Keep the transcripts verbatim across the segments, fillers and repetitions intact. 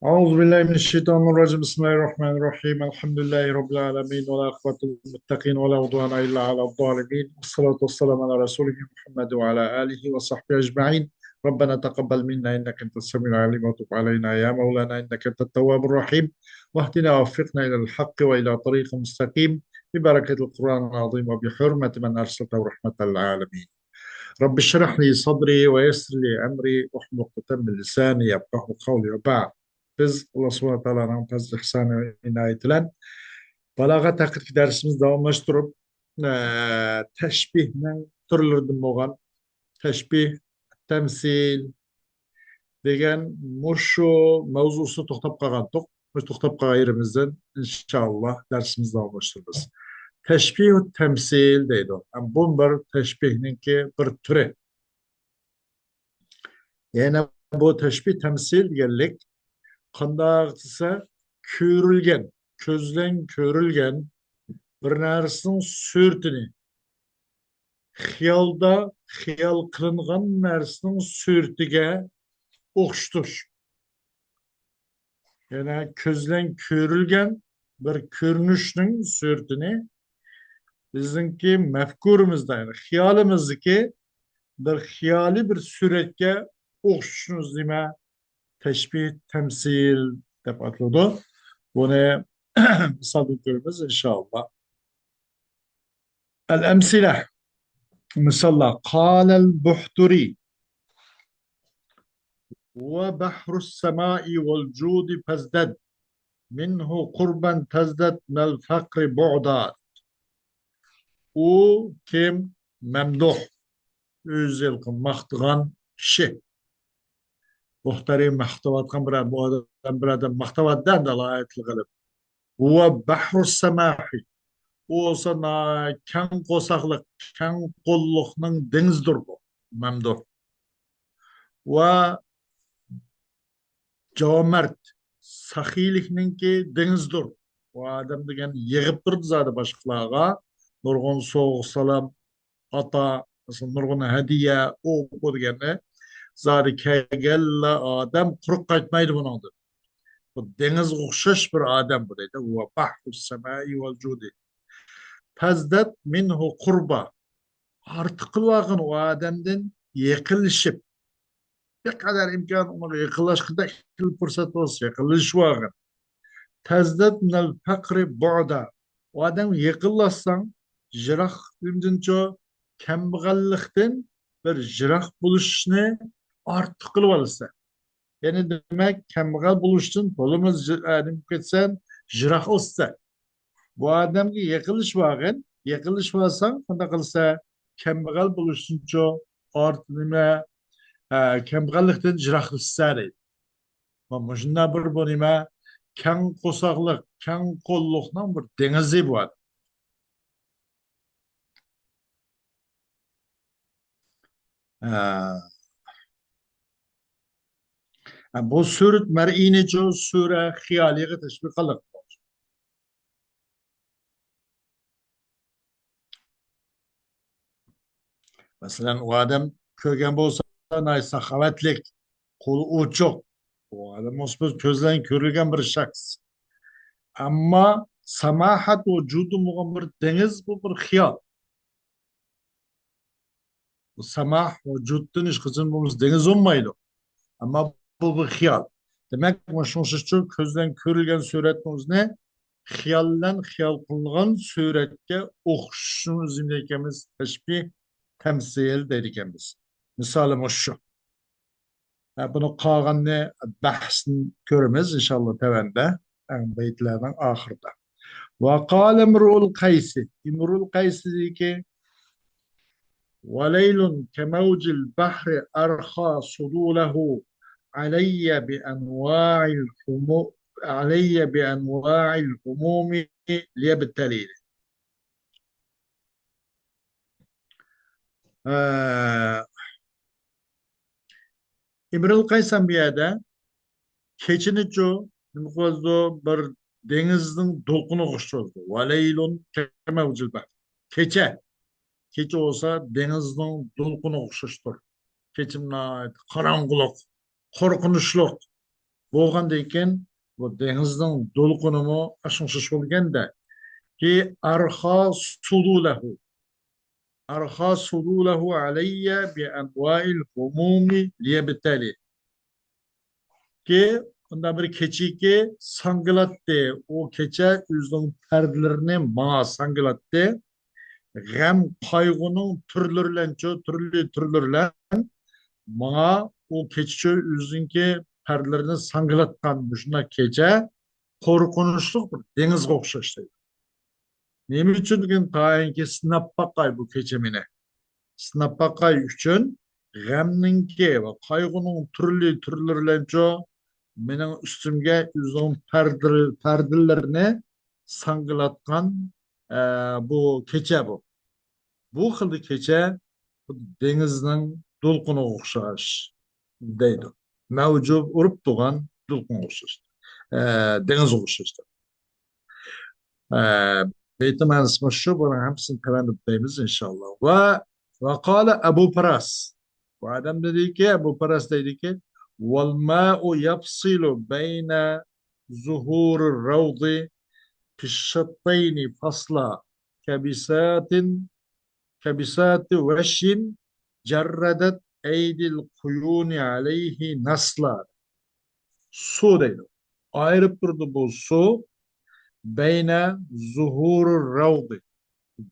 أعوذ بالله من الشيطان الرجيم. بسم الله الرحمن الرحيم. الحمد لله رب العالمين، والعاقبة للمتقين، ولا عدوان إلا على الظالمين، والصلاة والسلام على رسوله محمد وعلى آله وصحبه أجمعين. ربنا تقبل منا إنك أنت السميع العليم، وتب علينا يا مولانا إنك أنت التواب الرحيم، واهدنا ووفقنا إلى الحق وإلى طريق مستقيم، ببركة القرآن العظيم وبحرمة من أرسلته رحمة للعالمين. رب اشرح لي صدري ويسر لي أمري واحلل عقدة من لساني يفقهوا قولي وبعد. بىز ئاللا سۇبھانەھۇ ۋە تائالانىڭ پەزلى ئىھسانى ۋە ئىنايىتى بىلەن بالاغەت ھەققىدىكى دەرسىمىزنى داۋاملاشتۇرۇپ، ئە، تەشبىھنىڭ تۈرلىرىدىن بولغان تەشبىھ، تەمسىل دېگەن مۇشۇ مەۋزۇسىدا توختاپ قالغانتۇق. مۇشۇ توختاپ قالغان يېرىمىزدىن ئىنشائاللا دەرسىمىزنى داۋاملاشتۇرىمىز. تەشبىھ تەمسىل دەيدۇ. بۇ بىر تەشبىھنىڭكى بىر تۈرى. يەنە بۇ تەشبىھ تەمسىل دېگەنلىك قانداق دېسە، كۆرۈلگەن، كۆزلەن كۆرۈلگەن بىر نەرسىنىڭ سۈرىتىنى خىيالدا خىيال قىلىنغان نەرسىنىڭ سۈرىتىگە ئوخشىتىش. يەنى كۆزلەن كۆرۈلگەن بىر كۆرۈنۈشنىڭ سۈرىتىنى بىزنىڭكى مەپكۇرىمىزدا، يەنى خىيالىمىزدىكى بىر خىيالىي بىر سۈرەتكە ئوخشىتىشنى نېمە؟ تەشبىھ، تەمسىل دەپ ئاتىلىدۇ. بۇنى مىسالدىن كۆرىمىز، ئىنشائاللا. الأمثلة، مىساللار. قال البحتري: وبحر السماء والجود فازدد منه قربا تزدد من الفقر بعدا. ئۇ كىم؟ مەمدۇھ. ئۆزى ماختىغان كىشى. بۇختارى ماختاۋاتقان بىر، بۇ ئادەم، بىر ئادەم ماختاۋاتىدۇ ئەمدى ئالاھىدىلىك قىلىپ. ھۇۋە بەھرۇس ساماھى. ئۇ بولسا نا-، كەڭ قورساقلىق، كەڭ قوللۇقنىڭ دېڭىزىدۇر بۇ، مەمدۇھ. ۋە جامەرت، ساخىيلىكنىڭكى دېڭىزىدۇر. ئۇ ئادەم دېگەن يىغىپ تۇرىدۇ زادى باشقىلارغا. نۇرغۇن سوۋغا سالام، ئاتا، مەسىلەن، نۇرغۇن ھەدىيە، ئۇ، بۇ دېگەننى زادى كەلگەنلا ئادەم قۇرۇق قايتمايدۇ بۇنىڭدىن. بۇ دېڭىزغا ئوخشاش بىر ئادەم بۇ دەيدۇ. ۋە بەھرۇس سەمائى ۋەل جۇدى. پەزدەت مىنھۇ قۇربا. ئارتۇق قىلىۋالغىن ئۇ ئادەمدىن يېقىنلىشىپ. بىر قەدەر ئىمكان ئۇنىڭغا يېقىنلاشقۇدەك پۇرسەت بولسا يېقىنلىشىۋالغىن. تەزدەت مىنەل پەقرى بۇدا. ئۇ ئادەمگە يېقىنلاشساڭ، يىراقلىقتىنچۇ، كەمبەغەللىكتىن بىر يىراق بولۇشنى ئارتۇق قىلىۋالىسەن. يەنى دېمەك، كەمبەغەل بولۇشتىن تولىمۇ زى-، ئە، نېمە كەتسەن، يىراقلىشىسەن. بۇ ئادەمگە يېقىنلىشىۋالغىن، يېقىنلىشىۋالساڭ، قانداق قىلىسەن؟ كەمبەغەل بولۇشتىنچۇ، ئارت-، نېمە، ئە، كەمبەغەللىكتىن يىراقلىشىسەن دەيدۇ. مۇشۇنداق بىر بۇ نېمە، كەڭ قورساقلىق، كەڭ قوللۇقنىڭ بىر دېڭىزى بۇ ئادەم. ھە. ھە، بۇ سۈرەت مەرئىينىچۇ، سۈرە خىيالىيغا تەشبىھ قىلىق. مەسىلەن، ئۇ ئادەم كۆرگەن بولسا، ناھايىتى ساخاۋەتلىك، قولى ئوچۇق. ئۇ ئادەم بولسا بىز كۆزلەن كۆرۈلگەن بىر شەخس. ئەمما ساماھەت ۋە جۇدى بولغان بىر دېڭىز، بۇ بىر خىيال. بۇ ساماھ ۋە جۇدتىن ھېچقاچان بولمىسا دېڭىز بولمايدۇ. ئەمما بۇ بىر خىيال. دېمەك، مۇشۇنىڭ ئۈچۈن كۆزدىن كۆرۈلگەن سۈرەتنىڭ ئۆزىنى خىيال بىلەن خىيال قىلىنغان سۈرەتكە ئوخشىشىنى ئۆزىنى دەيدىكەنمىز، تەشبىھ، تەمسىل دەيدىكەنمىز. مىسالى مۇشۇ. ھە، بۇنى قالغاننى بەھسنى كۆرىمىز، ئىنشاللا، تۆۋەندە، ئەڭ بەيتلەرنىڭ ئاخىرىدا. ۋە قالە ئىمرۇئۇل قەيسى. ئىمرۇئۇل قەيسى دېدىكى، وليل كموج البحر أرخى صدوله علي بأنواع الهمو-، علي بأنواع الهموم ليبتليني. ھە. ئىمرۇئۇل قەيس ھەم بۇ يەردە كېچىنىچۇ نېمە قىلىدۇ؟ بىر دېڭىزنىڭ دولقۇنىغا ئوخشىتىدۇ. وليل كموج البحر. كېچە. كېچە بولسا دېڭىزنىڭ دولقۇنىغا ئوخشاشتۇر. كېچە ناھايىتى قاراڭغۇلۇق، قورقۇنچلۇق. بولغاندىن كېيىن بۇ دېڭىزنىڭ دولقۇنىمۇ ئاشۇنىڭ ئوخشاش بولغاندا، كى ئەرخا سۇدۇلەھۇ، ئەرخا سۇدۇلەھۇ ئەلەييە بىئەنۋائىل ھۇمۇمى لىيەبتەلى. كى، ئۇنداق بىر كېچىكى ساڭگىلاتتى. ئۇ كېچە ئۆزىنىڭ پەردىلىرىنى ماڭا ساڭگىلاتتى. غەم، قايغۇنىڭ تۈرلىرىلەنچۇ، تۈرلى تۈرلىرىلەن ماڭا ئۇ كېچىچۇ ئۆزىنىڭكى پەردىلىرىنى ساڭگىلاتقان مۇشۇنداق كېچە قورقۇنچلۇق بىر دېڭىزغا ئوخشاش دەيدۇ. نېمە ئۈچۈن دېگەن تائىنكى سىناپ باقاي بۇ كېچە مېنى. سىناپ باقاي ئۈچۈن غەمنىڭكى ۋە قايغۇنىڭ تۈرلى تۈرلىرىلەنچۇ مېنىڭ ئۈستۈمگە ئۆزىنىڭ پەردىل-، پەردىلىرىنى ساڭگىلاتقان، ئە، بۇ كېچە بۇ. بۇ خىلدا كېچە خۇددى دېڭىزنىڭ دولقۇنىغا ئوخشاش دەيدۇ. مەۋجۇ ئۇرۇپ تۇرغان دولقۇنغا ئوخشاش. ئە، دېڭىزغا ئوخشاش. ئە، بېيتنىڭ مەنىسى شۇ، بۇنىڭ ھەممىسىنى تۆۋەندە دەيمىز، ئىنشاللا. ۋە، ۋە قالە ئەبۇ پاراس. بۇ ئادەم دېدىكى، ئەبۇ پاراس دەيدىكى، ۋەل مائۇ يەفسىلۇ بەينە زۇھۇرۇر رەۋدى فىششەتتەينى فەسلا كەبىساتىن، كەبىساتى ۋەششىن جەررەدەت ئەيدىل قۇيۇنى ئەلەيھى نەسلا. سۇ دەيدۇ. ئايرىپ تۇرىدۇ بۇ سۇ. بەينە زۇھۇرۇر رەۋدى.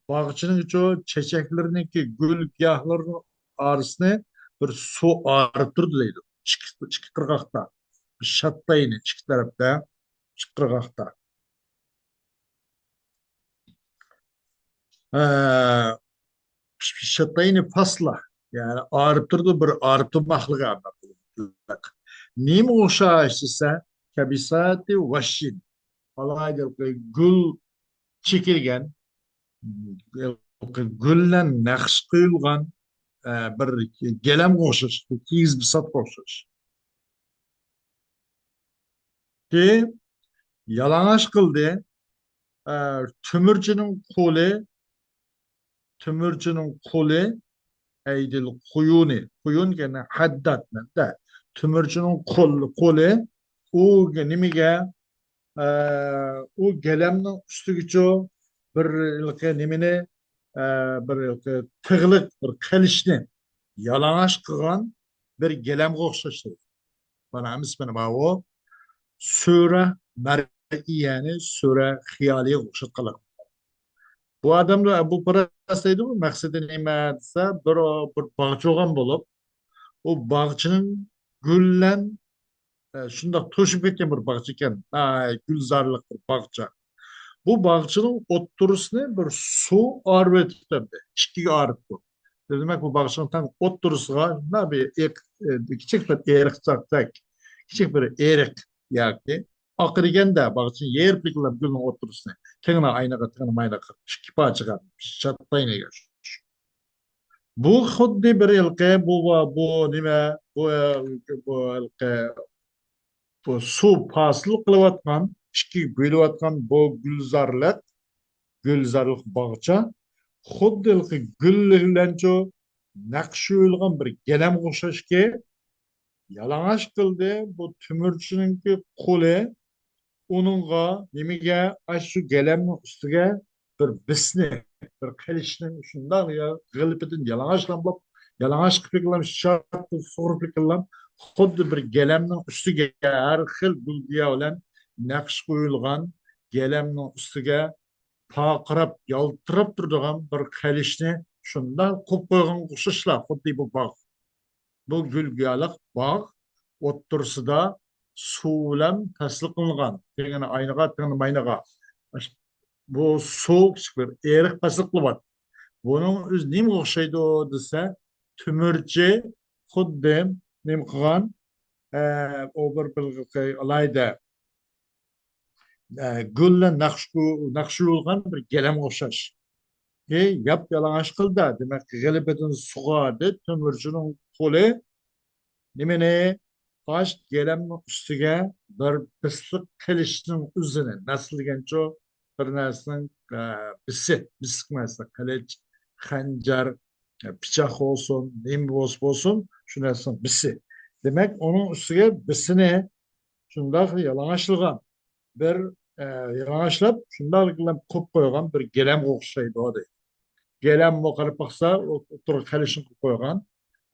باغچىنىڭ چۇ چېچەكلىرىنىڭكى گۈل گىياھلىرىنىڭ ئارىسىنى بىر سۇ ئايرىپ تۇرىدۇ دەيدۇ. ئىككى، ئىككى قىرغاقتا. شەتتەينى ئىككى تەرەپتە. ئىككى قىرغاقتا. ئە، شەتتەينى فەسلا، يەنى ئايرىپ تۇرىدۇ، بىر ئايرىپ تۇرماقلىقى. نېمە ئوخشاش دېسە، كەبىساتى ۋەششىن. ئالاھىدە گۈل چېكىلگەن، گۈللەر نەقىش قويۇلغان، ئە، بىر گىلەمگە ئوخشاش، كىگىز بىساتقا ئوخشاش. كى يالىڭاچ قىلدى. ئە، تۆمۈرچىنىڭ قولى، تۆمۈرچىنىڭ قولى، ئەيدىل قۇيۇنى، قۇيۇن دېگەن ھەددادنى دە. تۆمۈرچىنىڭ قول-، قولى، ئۇ نېمىگە، ئە، ئۇ گىلەمنىڭ ئۈستىگىچۇ بىر ھېلىقى نېمىنى، ئە، بىر ھېلىقى تىغلىق بىر قىلىچنى يالىڭاچ قىلغان بىر گىلەمگە ئوخشاش دەيدۇ. مانا ھەممىسى مانا ماۋۇ سۈرە مەرئىيەنى سۈرە خىيالىيەگە ئوخشاتقانلىق. بۇ ئادەمدە ئەبۇ پاراس دەيدۇ، مەقسىتى نېمە دېسە، بىر، بىر باغچە بولغان بولۇپ، ئۇ باغچىنىڭ گۈللەن، ئە، شۇنداق توشۇپ كەتكەن بىر باغچە ئىكەن. ناھايىتى گۈلزارلىق بىر باغچە. بۇ باغچىنىڭ ئوتتۇرىسىنى بىر سۇ ئايرىۋېتىپتۇ، ئىككىگە ئايرىپتۇ. دېمەك، بۇ باغچىنىڭ تەڭ ئوتتۇرىسىغا مۇنداق بىر ئېق-، ئە، كىچىك بىر ئېرىقچاقتەك، كىچىك بىر ئېرىق ياكى ئاقىرىگەندە باغچىنى يېرىپ يېقىنلاپ گۈلنىڭ ئوتتۇرىسىنى، تېڭىنى ئاينىغا، تېڭىنى ماينىغا قىلىپ ئىككى پارچىغا شەتتەينىگە. بۇ خۇددى بىر ھېلىقى، بۇ، بۇ نېمە، بۇ، بۇ ھېلىقى، بۇ سۇ پاسىل قىلىۋاتقان، ئىككىگە بۆلۈۋاتقان بۇ گۈلزارلىق، گۈلزارلىق باغچە، خۇددى ھېلىقى گۈل بىلەنچۇ نەقىش ئويۇلغان بىر گىلەمگە ئوخشاشكى، يالىڭاچ قىلدى. بۇ تۆمۈرچىنىڭكى قولى ئۇنىڭغا، نېمىگە، ئاشۇ گىلەمنىڭ ئۈستىگە بىر بىسنى، بىر قىلىچنى شۇنداق يا غىلىپىدىن يالىڭاچ قىلىپ، يالىڭاچ قىلىپ، شۇنداق سۇغۇرۇپ، خۇددى بىر گىلەمنىڭ ئۈستىگە، ھەر خىل گۈل گىياھ بىلەن نەقىش قويۇلغان گىلەمنىڭ ئۈستىگە پارقىراپ، يالتىراپ تۇرىدىغان بىر قىلىچنى شۇنداق قويۇپ قويغانغا ئوخشاشلا، خۇددى بۇ باغ. بۇ گۈل گىيالىق باغ ئوتتۇرىسىدا سۇ بىلەن پەسلى قىلىنغان. تېڭىنى ئاينىغا، تېڭىنى ماينىغا. بۇ سۇ كىچىك بىر ئېرىق پەسلى قىلىۋاتىدۇ. بۇنىڭ ئۆزى نېمىگە ئوخشايدۇ دېسە، تۆمۈرچى خۇددى نېمە قىلغان، ئە، ئۇ بىر، بىر ئالاھىدە ئە، گۈل بىلەن نەقىش، نەقىش ئويۇلغان بىر گىلەمگە ئوخشاش. ئى، ياپيالىڭاچ قىلدى. دېمەك، غىلىپىدىن سۇغاردى تۆمۈرچىنىڭ قولى. نېمىنى؟ ئاش گىلەمنىڭ ئۈستىگە بىر بىسلىق قىلىچنىڭ ئۆزىنى، نەسلىگەنچۇ بىر نەرسىنىڭ، ئە، بىسى، بىسلىق نەرسە، قىلىچ، خەنجەر، ئە، پىچاق بولسۇن، نېمە بولسا بولسۇن، شۇ نەرسىنىڭ بىسى. دېمەك، ئۇنىڭ ئۈستىگە بىسىنى شۇنداق يالىڭاچلىغان بىر، ئە، يالىڭاچلاپ شۇنداق قىلىپ قويۇپ قويغان بىر گىلەمگە ئوخشايدۇ دەيدۇ. گىلەممۇ قاراپ باقسا، ئوتتۇرىغا قېلىشنى قىلىپ قويغان.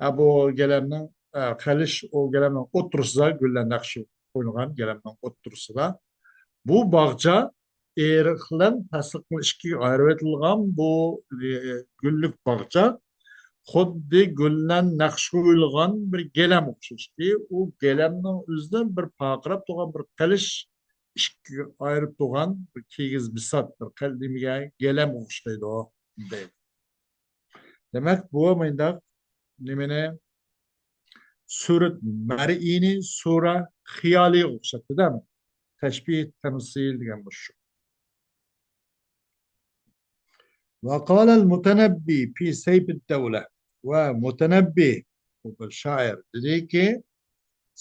ئە، بۇ گىلەمنىڭ، ئە، قېلىش، ئۇ گىلەمنىڭ ئوتتۇرىسىدا گۈللەر نەقىشى قويۇلغان گىلەمنىڭ ئوتتۇرىسىدا. بۇ باغچا ئېرىق بىلەن پەسلىقنى ئىككىگە ئايرىۋېتىلغان بۇ، ئە، گۈللۈك باغچا خۇددى گۈللەر نەقىش قويۇلغان بىر گىلەم ئوخشاشتى. ئۇ گىلەمنىڭ ئۆزىدىن بىر پارقىراپ تۇرغان بىر قېلىش، ئىككىگە ئايرىپ تۇرغان بىر كىگىز بىسات، بىر قەل-، نېمىگە، گىلەمگە ئوخشايدۇ، دەيدۇ. دېمەك، بۇ مۇنداق نېمىنى، سۈرەت مەرئىينى سۈرە خىيالىيغا ئوخشاتتى-دە. تەشبىھ تەمسىل دېگەن بۇ شۇ. وقال المتنبي في سيف الدولة. ۋە مۇتەنەببى، بۇ بىر شائىر، دېدىكى،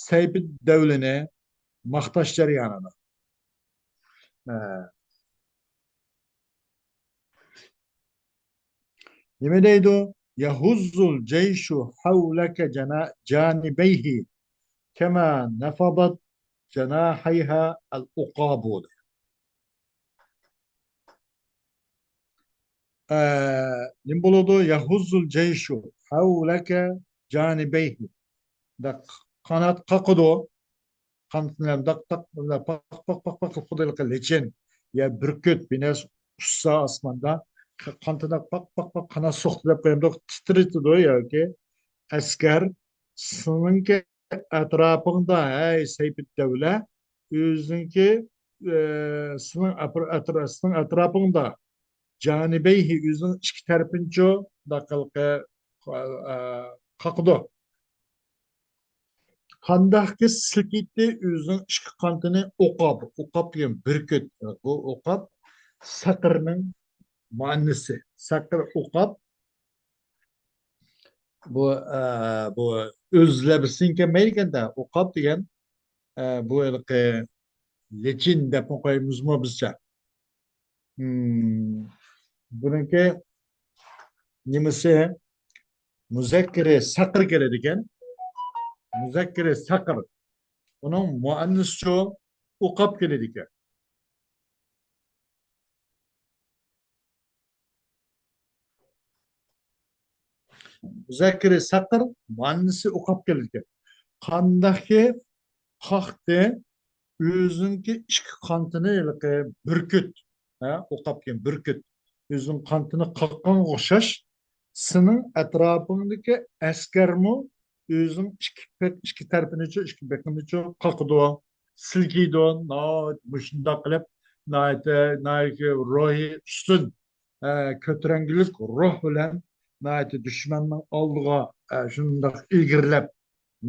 سەيپىددەۋلىنى ماختاش جەريانىدا. ھە. نېمە دەيدۇ؟ يهز الجيش حولك جنا-، جانبيه كما نفضت جناحيها العقاب. ئە، نېمە بولىدۇ؟ يهز الجيش حولك جانبيه. دەپ قانات قاقىدۇ. قانىتىنى داق، داق، پاق، پاق، پاق، پاق قىلىپ خۇددى لېچىن يا بۈركۈت، بىنەس ئۇچسا ئاسماندا، قانىتىدا پاق، پاق، پاق قانات سوقتى دەپ قويامدۇق، تىترىتىدۇ ياكى ئەسكەر سېنىڭكى ئەتراپىڭدا، ھەي سەيپىددەۋلە، ئۆزىنىڭكى، ئە، سېنىڭ ئەترا-، ئەترا-، سېنىڭ ئەتراپىڭدا، جانىبەيھى، ئۆزىنىڭ ئىككى تەرىپىنچۇ، مۇنداق قىلقى، ئە، قاقىدۇ. قانداقكى سىلكىيتتى ئۆزىنىڭ ئىككى قانىتىنى ئوقاپ، ئوقاپ دېگەن بۈركۈت، بۇ ئوقاپ سەقىرنىڭ مۇئەننىسى. سەقىر ئوقاپ، بۇ، ئە، بۇ ئۆز لەپزىنى كەلمەيدىكەن-دە، ئوقاپ دېگەن، ئە، بۇ ھېلىقى لېچىن دەپمۇ قويىمىزمۇ بىزچە؟ ھىم، بۇنىڭكى نېمىسى؟ مۇزەككىرى سەقىر كېلىدىكەن. مۇزەككىرى سەقىر. ئۇنىڭ مۇئەننىسىچۇ؟ ئوقاپ كېلىدىكەن. مۇزەككىرى سەقىر، مۇئەننىسى ئوقاپ كېلىدىكەن. قانداقكى قاقتى ئۆزىنىڭكى ئىككى قانىتىنى ھېلىقى بۈركۈت، ھە، ئوقاپ كېلىدىكەن بۈركۈت. ئۆزىنىڭ قانىتىنى قاققانغا ئوخشاش، سېنىڭ ئەتراپىڭدىكى ئەسكەرمۇ ئۆزىنىڭ ئىككى پېق-، ئىككى تەرىپىنىچۇ، ئىككى بېقىنىچۇ قاقىدۇ، سىلكىيدۇ. ناھايىتى مۇشۇنداق قىلىپ، ناھايىتى، ناھايىتى روھى ئۈستۈن، ئە، كۆتۈرەڭگۈلۈك روھ بىلەن ناھايىتى دۈشمەننىڭ ئالدىغا، ئە، شۇنداق ئىلگىرىلەپ،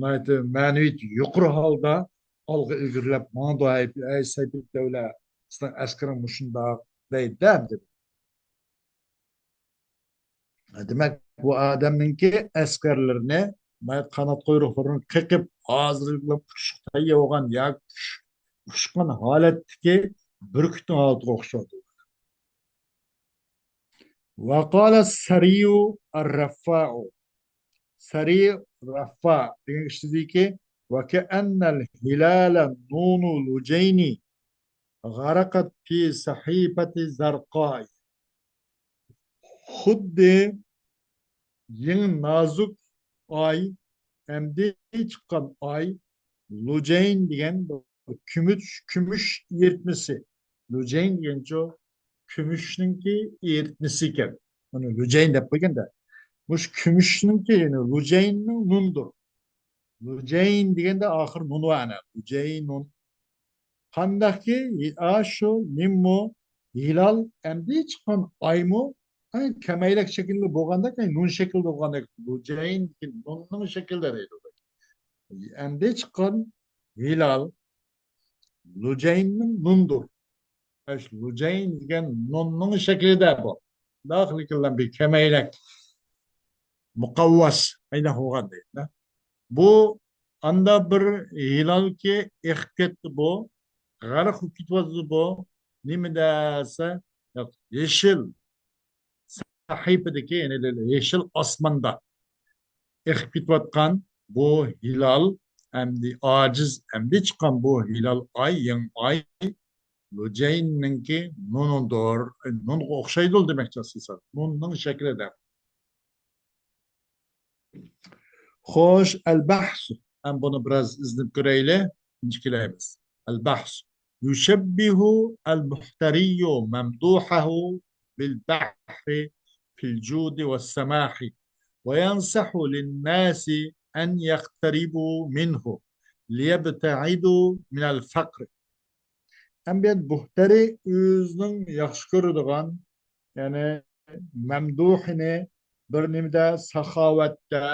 ناھايىتى مەنىۋىيىتى يۇقىرى ھالدا ئالغا ئىلگىرىلەپ ماڭىدۇ. ھەي، ھەي سەيپىددەۋلە، سېنىڭ ئەسكىرىڭ مۇشۇنداق دەيدۇ ئەمدى. دېمەك، بۇ ئادەمنىڭكى ئەسكەرلىرىنى، مانا قانات قۇيرۇقلىرىنى قېقىپ، ھازىرلا ئۇچۇشقا تەييار بولغان ياكى ئۇچ-، ئۇچقان ھالەتتىكى بۈركۈتنىڭ ھالىتىگە ئوخشايدۇ. وقال السري الرفاع. سەرى رەففا دېگەن كىشى دېدىكى، وكأن الهلال نون لجين غرقت في صحيفة زرقاء. خۇددى يېڭى نازۇك ئاي، ئەمدى چىققان ئاي، لۇجەين دېگەن بىر كۈمۈش، كۈمۈش ئېرىتمىسى. لۇجەين دېگەنچۇ كۈمۈشنىڭكى ئېرىتمىسى ئىكەن. ئۇنى لۇجەين دەپ قويغاندا. مۇشۇ كۈمۈشنىڭكى، يەنى لۇجەيننىڭ نۇندۇر. لۇجەين دېگەندە ئاخىر نۇن بار ئەنە. لۇجەينۇن. قانداقكى، ئا، شۇ نېمىمۇ؟ ھىلال ئەمدى چىققان ئايمۇ؟ ئاي، كەمەيلەك شەكىلدە بولغاندەك، ئاي، نۇن شەكىلدە بولغاندەك. لۇجەين نۇننىڭ شەكلىدە دەيدۇ. ئەمدى چىققان ھىلال، لۇجەيننىڭ نۇندۇر. ئاش لۇجەين دېگەن نۇننىڭ شەكلىدە بۇ. داخلىكىللەن بىر كەمەيلەك. مۇقەۋۋاس. ئايناق بولغان دەيدۇ. بۇ ئاندا بىر ھىلالكى ئېقىپ كەتتى بۇ. غەرق بولۇپ كېتىۋاتىدۇ بۇ. نېمە دېسە، يېشىل سەھىپىدىكى، يەنى يېشىل ئاسماندا ئېقىپ كېتىۋاتقان بۇ ھىلال، ئەمدى ئاجىز، ئەمدى چىققان بۇ ھىلال ئاي، يېڭى ئاي، لۇجەيننىڭكى نۇنىدۇر، نۇنغا ئوخشايدۇ دېمەكچى ئەسلىسى. نۇننىڭ شەكلىدە. خوش، البحث. ھەم بۇنى بىراز ئىزدىنىپ كۆرەيلى. ئىنچىكىلەيمىز. البحث. يشبه البحتري ممدوحه بالبحر في الجود والسماح، وينصح للناس أن يقتربوا منه ليبتعدوا من الفقر. ئەمدى بۇھتەرى ئۆزىنىڭ ياخشى كۆرىدىغان، يەنى مەمدۇھىنى بىر نېمىدە، ساخاۋەتتە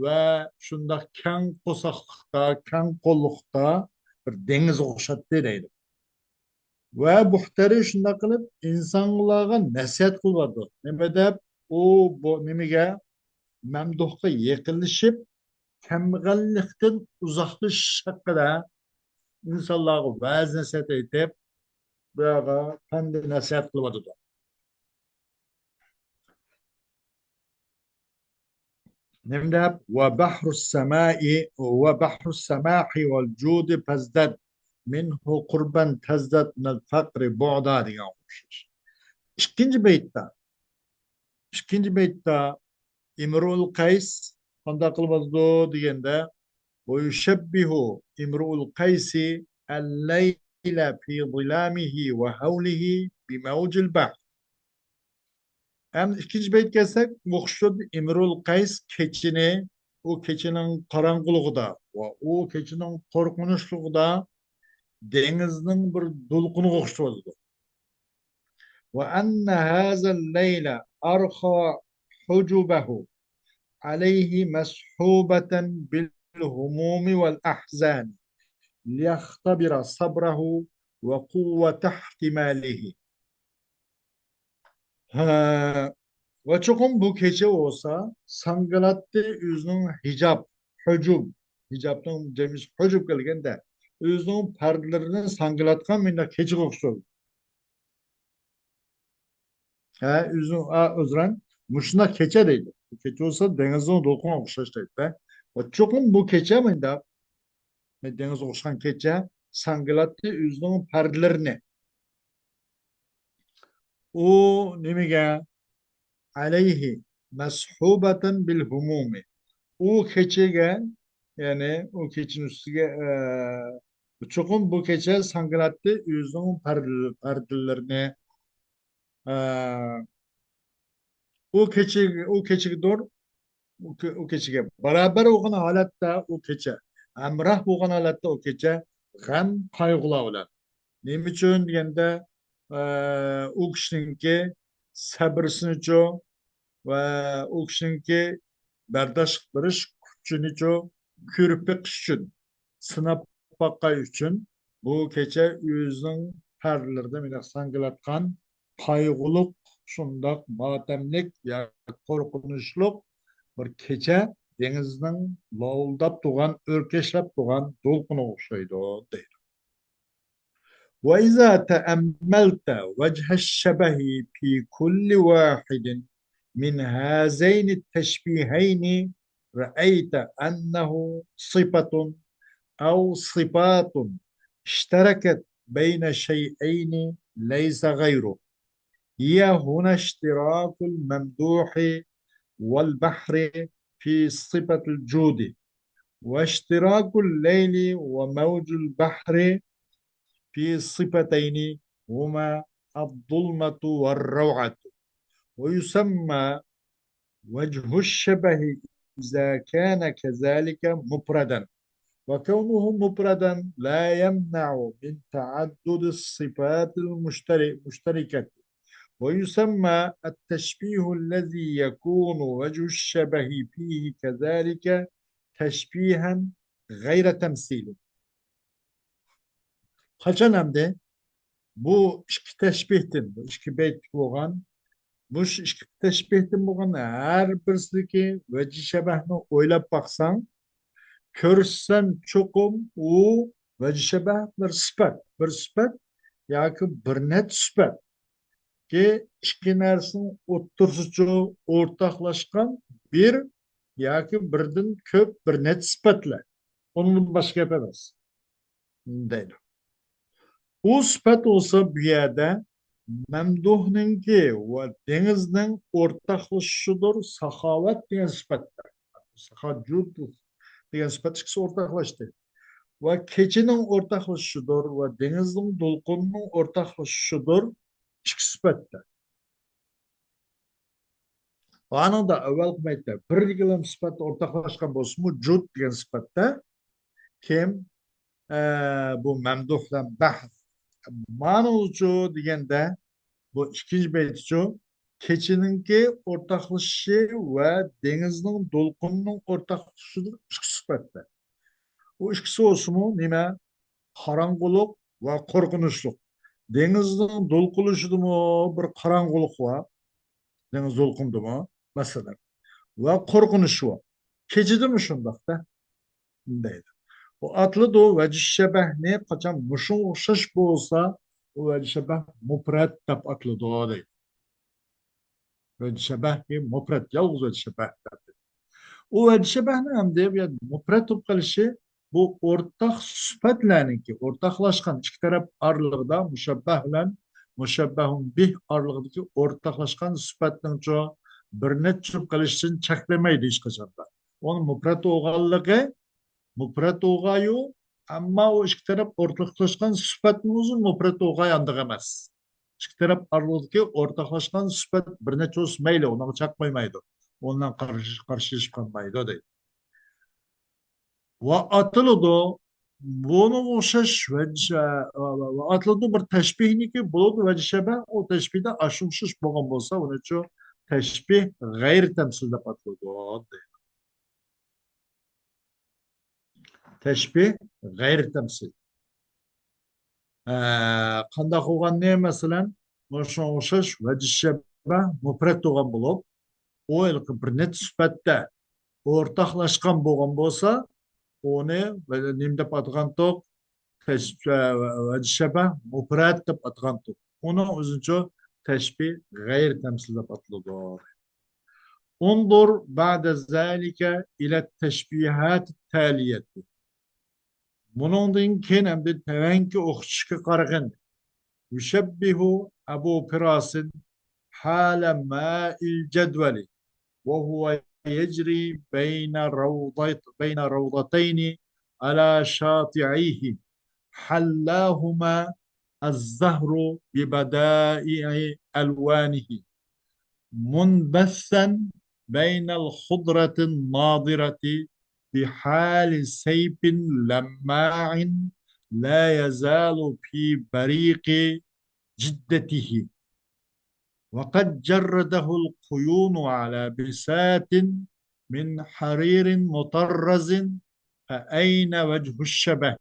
ۋە شۇنداق كەڭ قورساقلىقتا، كەڭ قوللۇقتا بىر دېڭىزغا ئوخشاتتى دەيدۇ. ۋە بۇھتەرى شۇنداق قىلىپ ئىنسانلارغا نەسىھەت قىلىۋاتىدۇ. نېمە دەپ؟ ئۇ بۇ نېمىگە؟ مەمدۇھقا يېقىنلىشىپ، كەمبەغەللىكتىن ئۇزاقلىشىش ھەققىدە ئىنسانلارغا ۋەز نەسىھەت ئېيتىپ، بۇلارغا پەند نەسىھەت قىلىۋاتىدۇ. نېمە دەپ؟ وبحر السماء، وبحر السماح والجود فازدد منه قربا تزدد من الفقر بعدا دېگەن ئوخشاش. ئىككىنچى بەيتتە، ئىككىنچى بەيتتە ئىمرۇئۇل قەيس قانداق قىلىۋاتىدۇ دېگەندە، ويشبه امرؤ القيس الليل في ظلامه وهوله بموج البحر. ئەمدى ئىككىنچى بەيتكە كەلسەك، ئوخشىتىدۇ ئىمرۇل قەيس كېچىنى، ئۇ كېچىنىڭ قاراڭغۇلۇقىدا ۋە ئۇ كېچىنىڭ قورقۇنچلۇقىدا دېڭىزنىڭ بىر دولقۇنىغا ئوخشىتىۋاتىدۇ. وأن هذا الليل أرخى حجبه عليه مصحوبة بالهموم والأحزان ليختبر صبره وقوة احتماله. ھە، ۋە چوقۇم بۇ كېچە بولسا ساڭگىلاتتى ئۆزىنىڭ ھىجاب، ھۇجۇب، ھىجابنىڭ جەمئىسى ھۇجۇب كەلگەندە، ئۆزىنىڭ پەردىلىرىنى ساڭگىلاتقان مۇنداق كېچىگە ئوخشايدۇ. ھە، ئۆزىنىڭ، ئا، ئۆزرەن، مۇشۇنداق كېچە دەيدۇ. بۇ كېچە بولسا دېڭىزنىڭ دولقۇنىغا ئوخشاش دەيدۇ. ۋە چوقۇم بۇ كېچە مۇنداق، دېڭىزغا ئوخشىغان كېچە، ساڭگىلاتتى ئۆزىنىڭ پەردىلىرىنى. ئۇ نېمىگە؟ عليه مصحوبة بالهموم. ئۇ كېچىگە، يەنى ئۇ كېچىنىڭ ئۈستىگە، ئە، چوقۇم بۇ كېچە ساڭگىلاتتى ئۆزىنىڭ پەردە-، پەردىلىرىنى، ئە، ئۇ كېچىگە، ئۇ كېچىگىدۇر، ئۇ كە-، ئۇ كېچىگە بارابەر بولغان ھالەتتە ئۇ كېچە، ھەمراھ بولغان ھالەتتە ئۇ كېچە غەم، قايغۇلار بىلەن. نېمە ئۈچۈن دېگەندە، ئە، ئۇ كىشىنىڭكى سەبرىسىنىچۇ ۋە ئۇ كىشىنىڭكى بەرداشلىق بېرىش كۈچىنىچۇ كۆرۈپ بېقىش ئۈچۈن، سىناپ باققان ئۈچۈن بۇ كېچە ئۆزىنىڭ پەردىلىرىدە مۇنداق ساڭگىلاتقان قايغۇلۇق، شۇنداق ماتەملىك ياكى قورقۇنچلۇق بىر كېچە، دېڭىزنىڭ لاۋۇلداپ تۇرغان، ئۆركەشلەپ تۇرغان دولقۇنىغا ئوخشايدۇ، دەيدۇ. وإذا تأملت وجه الشبه في كل واحد من هذين التشبيهين رأيت أنه صفة أو صفات اشتركت بين شيئين ليس غيره. هي هنا اشتراك الممدوح والبحر في صفة الجود، واشتراك الليل وموج البحر في صفتين هما الظلمة والروعة. ويسمى وجه الشبه إذا كان كذلك مفردا، وكونه مفردا لا يمنع من تعدد الصفات المشتر-، المشتركة. ويسمى التشبيه الذي يكون وجه الشبه فيه كذلك تشبيها غير تمثيل. قاچان ئەمدى بۇ ئىككى تەشبىھتىن، بۇ ئىككى بەيتلىك بولغان، مۇشۇ ئىككى تەشبىھتىن بولغان ھەر بىرسىدىكى ۋەجھى شەبەھنى ئويلاپ باقساڭ، كۆرسەن چوقۇم ئۇ ۋەجھى شەبەھ بىر سۈپەت، بىر سۈپەت ياكى بىر نەچچە سۈپەت. كى ئىككى نەرسىنىڭ ئوتتۇرىسىچۇ ئورتاقلاشقان بىر ياكى بىردىن كۆپ بىر نەچچە سۈپەتلەر. ئۇنىڭدىن باشقا گەپ ئەمەس دەيدۇ. ئۇ سۈپەت بولسا بۇ يەردە مەمدۇھنىڭكى ۋە دېڭىزنىڭ ئورتاقلىشىشىدۇر، ساخاۋەت دېگەن سۈپەتتە. ساخا جۇد دېگەن سۈپەت ئىككىسى ئورتاقلاشتى. ۋە كېچىنىڭ ئورتاقلىشىشىدۇر ۋە دېڭىزنىڭ دولقۇنىنىڭ ئورتاقلىشىشىدۇر ئىككى سۈپەتتە. ئانىڭدا ئەۋۋەلقى بەيتتە بىرگىلا سۈپەتتە ئورتاقلاشقان بولسىمۇ، جۇد دېگەن سۈپەتتە، كىم؟ ئە، بۇ مەمدۇھ بىلەن بەھ. مانىچۇ دېگەندە، بۇ ئىككىنچى بەيتىچۇ، كېچىنىڭكى ئورتاقلىشىشى ۋە دېڭىزنىڭ دولقۇنىنىڭ ئورتاقلىشىشىدۇر ئىككى سۈپەتتە. ئۇ ئىككىسى بولسىمۇ نېمە؟ قاراڭغۇلۇق ۋە قورقۇنچلۇق. دېڭىزنىڭ دولقۇنلىشىدىمۇ بىر قاراڭغۇلۇق بار. دېڭىز دولقۇندىمۇ، مەسىلەن. ۋە قورقۇنچ بار. كېچىدىمۇ شۇنداقتا دەيدۇ. ئۇ ئاتىلىدۇ، ۋەجھۇ شەبەھنى قاچان مۇشۇنىڭغا ئوخشاش بولسا، ئۇ ۋەجھۇ شەبەھ مۇپرەت دەپ ئاتىلىدۇ دەيدۇ. ۋەجھۇ شەبەھكى مۇپرەت، يالغۇز ۋەجھۇ شەبەھ دەپ. ئۇ ۋەجھۇ شەبەھنىڭ ئەمدى بۇ يەردە مۇپرەت بولۇپ قېلىشى، بۇ ئورتاق سۈپەتلەرنىڭكى، ئورتاقلاشقان ئىككى تەرەپ ئارىلىقىدا، مۇشەببەھ بىلەن مۇشەببەھۇن بىھ ئارىلىقىدىكى ئورتاقلاشقان سۈپەتنىڭچۇ بىر نەچچە بولۇپ قېلىشىدىن چەكلىمەيدۇ ھېچقاچاندا. ئۇنىڭ مۇپرەت بولغانلىقى، مۇپرەت بولغايۇ، ئەمما ئۇ ئىككى تەرەپ ئورتاقلاشقان سۈپەتنىڭ ئۆزى مۇپرەت بولغاي ئانداق ئەمەس. ئىككى تەرەپ ئارىلىقىدىكى ئورتاقلاشقان سۈپەت بىر نەچچە بولسا مەيلى، ئۇنىڭغا چەك قويمايدۇ. ئۇنىڭ قارشى، قارشىلىشىپ قالمايدۇ دەيدۇ. ۋە ئاتىلىدۇ. بۇنىڭغا ئوخشاش ۋەجھە-، ۋە ئاتىلىدۇ بىر تەشبىھنىكى، بولىدۇ ۋەجھۇ شەبەھ، ئۇ تەشبىھدە ئاشۇ ئوخشاش بولغان بولسا، ئۇنى شۇ تەشبىھ غەيرىي تەمسىل دەپ ئاتىلىدۇ دەيدۇ. تەشبىھ غەيرىي تەمسىل. ئە، قانداق بولغاننى، مەسىلەن، مۇشۇنىڭغا ئوخشاش ۋەجھۇ شەبەھ مۇپرەت بولغان بولۇپ، ئۇ ھېلىقى بىر نەچچە سۈپەتتە ئورتاقلاشقان بولغان بولسا، ئۇنى نېمە دەپ ئاتىغانتۇق؟ تەش-، ۋەجھۇ شەبەھ مۇپرەت دەپ ئاتىغانتۇق. ئۇنىڭ ئۆزىچۇ تەشبىھ غەيرىي تەمسىل دەپ ئاتىلىدۇ. انظر بعد ذلك إلى التشبيهات التالية. بۇنىڭدىن كېيىن ئەمدى تۆۋەنكى ئوخشىشىشقا قارىغىن. يشبه أبو فراس حال ماء الجدول وهو يجري بين روضت-، بين روضتين على شاطئيه حلاهما الزهر ببدائع ألوانه منبثا بين الخضرة الناضرة بحال سيف لماع لا يزال في بريق جدته، وقد جرده القيون على بساط من حرير مطرز، فأين وجه الشبه؟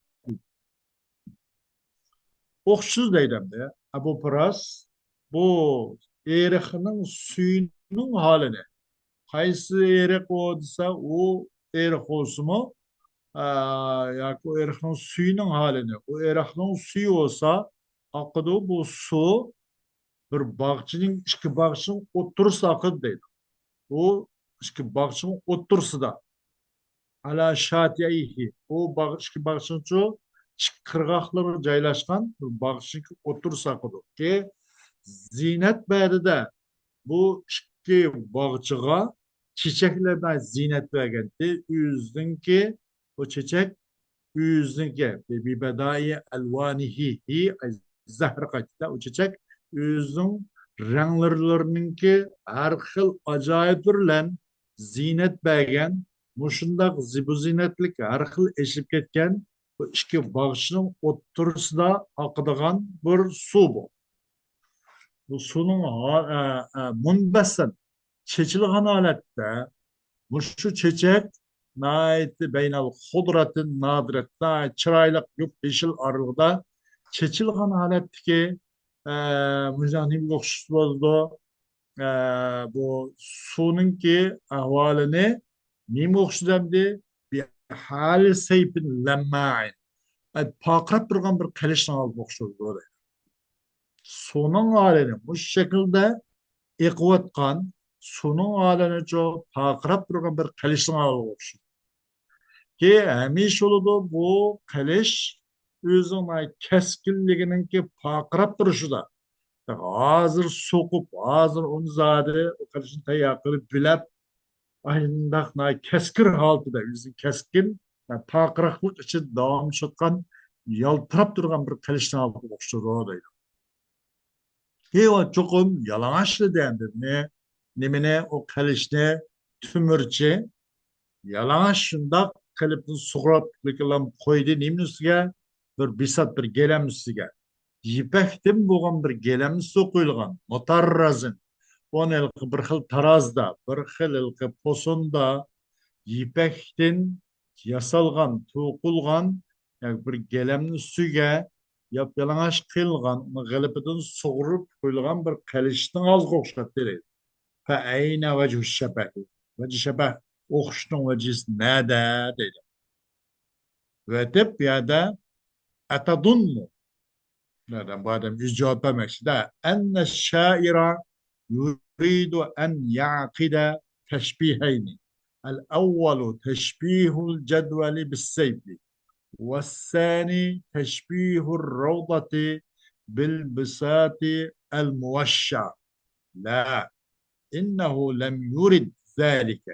ئوخشىسىز دەيدۇ ئەمدى ئەبۇ پىراس بۇ ئېرىقنىڭ سۈيىنىڭ ھالىنى. قايسى ئېرىق ئۇ دېسە، ئۇ ئېرىق بولسىمۇ، ئا، ياكى ئۇ ئېرىقنىڭ سۈيىنىڭ ھالىنى. ئۇ ئېرىقنىڭ سۈيى بولسا ئاقىدۇ، بۇ سۇ بىر باغچىنىڭ، ئىككى باغچىنىڭ ئوتتۇرىسىدا ئاقىدۇ دەيدۇ. ئۇ ئىككى باغچىنىڭ ئوتتۇرىسىدا. ئالا شاتىئىھى. ئۇ باغ-، ئىككى باغچىنىڭچۇ ئىككى قىرغاقلىرىغا جايلاشقان بىر باغچىنىڭ ئوتتۇرىسىدا ئاقىدۇ. كى زىننەت بەردى دە، بۇ ئىككى باغچىغا چېچەكلەر بىلەن زىننەت بەرگەنتى. ئۆزىنىڭكى بۇ چېچەك ئۆزىنىڭكى، بىبەدائى ئەلۋانىھى، ھى، ئەي، زەھرى قايتىدۇ. ئۇ چېچەك ئۆزىنىڭ رەڭلىرىنىڭكى ھەر خىل ئاجايىپلىرى بىلەن زىننەت بەرگەن، مۇشۇنداق زىبۇ زىننەتلىك، ھەر خىل ئېچىلىپ كەتكەن بۇ ئىككى باغچىنىڭ ئوتتۇرىسىدا ئاقىدىغان بىر سۇ بۇ. بۇ سۇنىڭ ھا-، ئە، ئە، مۇنبەسەن، چېچىلغان ھالەتتە، مۇشۇ چېچەك ناھايىتى بەينەل خۇدرەتىن نادىرەت، ناھايىتى چىرايلىق يوپيېشىل ئارىلىقىدا چېچىلغان ھالەتتىكى، ئە، مۇشۇنداق نېمىگە ئوخشاش بولىدۇ؟ ئە، بۇ سۇنىڭكى ئەھۋالىنى نېمىگە ئوخشىتىدۇ ئەمدى؟ بىھالى سەيپىن لەممائىن. ئە، پارقىراپ تۇرغان بىر قىلىچنىڭ ھالىغا ئوخشىتىدۇ دەيدۇ. سۇنىڭ ھالىنى مۇشۇ شەكىلدە ئېقىۋاتقان سۇنىڭ ھالىنىچۇ پارقىراپ تۇرغان بىر قىلىچنىڭ ھالىغا ئوخشىتىدۇ. ھەمىشە بولىدۇ بۇ قىلىچ ئۆزىنىڭ كەسكىنلىكىنىڭكى پارقىراپ تۇرۇشىدا. ھازىر سوقۇپ، ھازىر ئۇنى زادى ئۇ قىلىچنى تەييار قىلىپ بىلەپ، ئاينداق كەسكىن ھالىتىدە، ئۆزىنىڭ كەسكىن، پارقىراقلىق ئىچىدە داۋاملىشىۋاتقان، يالتىراپ تۇرغان بىر قىلىچنى ئالغان ئوخشىدۇ دەيدۇ. كېيىن چوقۇم يالىڭاچلىدى ئەمدى نېمىنى، ئۇ قىلىچنى تۆمۈرچى يالىڭاچ شۇنداق قىلىپ سۇغۇراپ قويدى. نېمىنىڭ ئۈستىگە؟ بىر بىسات، بىر گىلەم ئۈستىگە. يىپەكتىن بولغان بىر گىلەم ئۈستىگە قويۇلغان، مۇتەررەزىن. ئۇنى ھېلىقى بىر خىل تارازدا، بىر خىل ھېلىقى پوسوندا يىپەكتىن ياسالغان، توقۇلغان، ياكى بىر گىلەمنىڭ ئۈستىگە ياپيالىڭاچ قىلىنغان، ئۇنىڭ غىلىپىدىن سۇغۇرۇپ قويۇلغان بىر قىلىچنىڭ ھالىغا ئوخشاتتى دەيدۇ. فأين وجه الشبه؟ ۋەجھى شەبەھ، ئوخشىشنىڭ ۋەجھىسى نەدە؟ دەيدۇ. ۋەتىپ بۇ يەردە أتظن، بۇ ئادەم، بۇ ئادەم ئۆزى جاۋاب بەرمەكچىدە. أن الشاعر يريد أن يعقد تشبيهين. الأول تشبيه الجدول بالسيف، والثاني تشبيه الروضة بالبساط الموشح. لا، إنه لم يرد ذلك،